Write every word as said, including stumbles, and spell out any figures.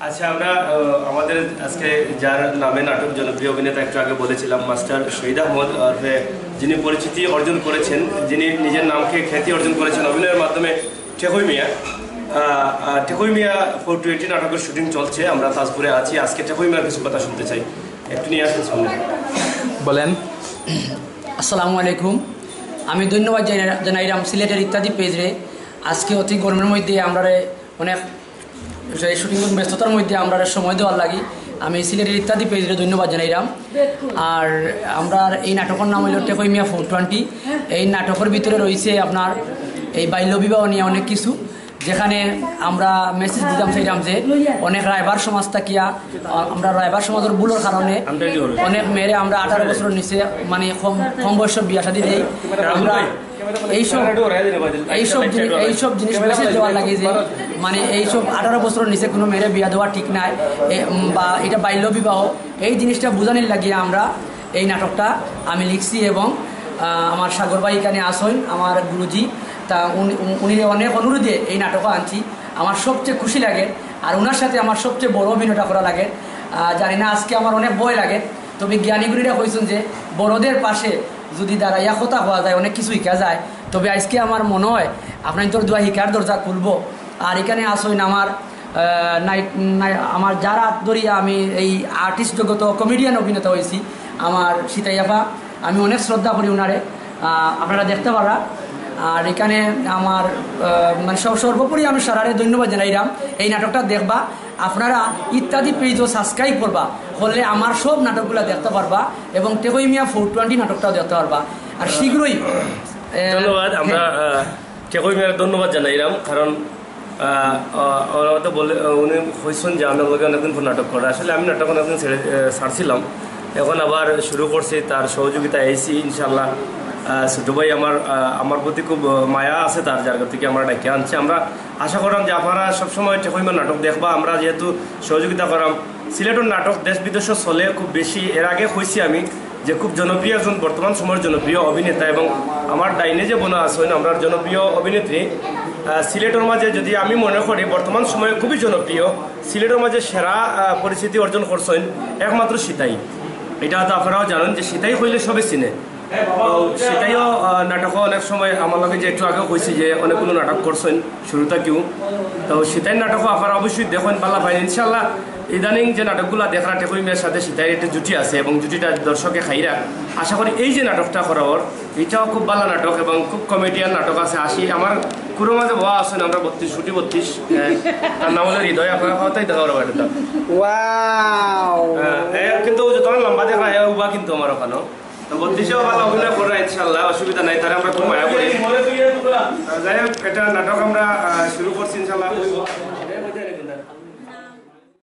আচ্ছা, আমরা আহ, আমাদের আজকে যার নামে নাটক জনপ্রিয় অভিনেতা একটু আগে বলেছিলাম, মাস্টার শহীদ আহমদ, ওরফে যিনি পরিচিতি অর্জন করেছেন, যিনি নিজের নামকে খ্যাতি অর্জন করেছেন অভিনয়ের মাধ্যমে, টেকই মিয়া। আহ, আহ, টেকই মিয়া ফোর টোয়েন্টি নাটকের শুটিং চলছে, আমরা তাজপুরে আছি। আজকে টেকই মিয়ার কিছু কথা শুনতে চাই, একটু নিয়ে আসুন সামনে। বলেন। আসসালামু আলাইকুম। আমি ধন্যবাদ জানা- জানাইলাম সিলেটের ইত্যাদি পেজরে। আজকে অতি গরমের মধ্যে আমরা অনেক এই শুটিং ব্যস্ততার মধ্যে আমরা সময় দেওয়ার লাগি আমি সিলেটের ইত্যাদি পেজরে ধন্যবাদ জানাইলাম। আর আমরা এই নাটকের নাম হইল টেকই মিয়া ফোর টোয়েন্টি। এই নাটকের ভিতরে রয়েছে আপনার এই বাল্য বিবাহ নিয়ে অনেক কিছু, যেখানে আমরা মেসেজ দিতাম চাইলাম যে অনেক রায়বার সমাজ থাকিয়া, আহ, আমরা রায়বার সমাজের ভুলের কারণে অনেক মেয়েরে আমরা আঠারো বছরের নিচে মানে কম কম বয়সে বিয়া শাদী দেই। আমরা এইসব এইসব জিনিস এইসব জিনিস মেসেজ দেওয়ার লাগে যে মানে এইসব আঠারো বছরের নিচে কোনো মেয়েরে বিয়া দেওয়া ঠিক নাই, এ, উম, বা এটা বাল্য বিবাহ। এই জিনিসটা বুঝানির লাগিয়ে আমরা এই নাটকটা আমি লিখছি এবং আহ, আমার সাগর ভাই এখানে আসইন, আমার গুরুজি। তা উনি উনি অনেক অনুরোধে এই নাটক আনছি। আমার সবচেয়ে খুশি লাগে, আর ওনার সাথে আমার সবচেয়ে বড় অভিনয়টা করা লাগে। আহ, জানি না, আজকে আমার অনেক ভয় লাগে, তবে জ্ঞানীগুণীরা কইছেন যে বড়দের পাশে যদি দাঁড়াইয়া কথা কওয়া যায়, অনেক কিছু শিখা যায়। তবে আজকে আমার মনে হয় আপনার তোর দোয়া শিকার দরজা খুলবো। আর এখানে আসইন আমার আহ, নাইট নাই- আমার যারা ধরিয়া আমি এই আর্টিস্ট জগত কমেডিয়ান অভিনেতা হয়েছি, আমার সিতাইয়াফা, আমি অনেক শ্রদ্ধা করি ওনারে। আহ, আপনারা দেখতে পারা। আর এখানে আমার আহ, মানে সব সর্বোপরি আমি সারারে ধন্যবাদ জানাইলাম। এই নাটকটা দেখবা আপনারা, ইত্যাদি পেজও সাবস্ক্রাইব করবা, করলে আমার সব নাটকগুলা দেখতে পারবা এবং টেকই মিয়া ফোর টোয়েন্টি নাটকটাও দেখতে পারবা। আর শীঘ্রই আহ, ধন্যবাদ। আমরা আহ, টেকই মিয়ার ধন্যবাদ জানাইলাম, কারণ আহ, আহ, ওরা তো বলে, আহ, উনি কইছেন যে আমার লগে অনেকদিন পর নাটক করে। আসলে আমি নাটক অনেকদিন ছেড়ে আহ, ছাড়ছিলাম, এখন আবার শুরু করছি। তার সহযোগিতা আইছি ইনশাল্লাহ। আহ, ছোট ভাই আমার আহ, আমার প্রতি খুব আহ, মায়া আছে তার, যার থেকে আমরা ডাকিয়া আনছি। আমরা আশা করাম যে আপনারা সবসময় টেকই মিয়ার নাটক দেখবা। আমরা যেহেতু সহযোগিতা করাম, সিলেটের নাটক দেশ বিদেশে চলে খুব বেশি। এর আগে কইছি আমি যে খুব জনপ্রিয় একজন বর্তমান সময়ের জনপ্রিয় অভিনেতা এবং আমার ডাইনে যে বোনা আছইন, আমরা জনপ্রিয় অভিনেত্রী। আহ, সিলেটের মাঝে যদি আমি মনে করি বর্তমান সময়ে খুবই জনপ্রিয়, সিলেটের মাঝে সেরা আহ, পরিচিতি অর্জন করছইন একমাত্র সিতাই। এটা হয়তো আপনারাও জানেন যে সিতাই কইলে সবে চিনে। তো সিতাইও আহ, নাটকও অনেক সময় আমার লগে যে একটু আগেও কইছি যে অনেকগুলো নাটক করছইন শুরু থাকিও। তো সিতাইর নাটকও আপনারা অবশ্যই দেখইন, ভালা পাইন ইনশাল্লাহ। ইদানিং যে নাটকগুলা দেখরা টেকই মিয়ার সাথে সিতাইর একটা জুটি আছে এবং জুটিটা দর্শকে খাইরা। আশা করি এই যে নাটকটা করা ওর, এটাও খুব ভালা নাটক এবং খুব কমেডিয়ান নাটক আছে। আসি আমার কুরু মাঝে বওয়া আছইন, আমরা বত্রিশ ফুটি বত্রিশ, আহ, তার নাম হলো হৃদয়, আপনারা কথাই দেখা পারবা এটা। ওয়াও। আহ, এ কিন্তু ও যত লম্বা দেখরা, এ উবা কিন্তু আমার ওখানে। তো বত্রিশেও ভালা অভিনয় কররা ইনশাল্লাহ, অসুবিধা নাই, তারে আমরা খুব মায়া করি। আহ, যাই হোক, এটা নাটক আমরা আহ, শুরু করছি ইনশাল্লাহ।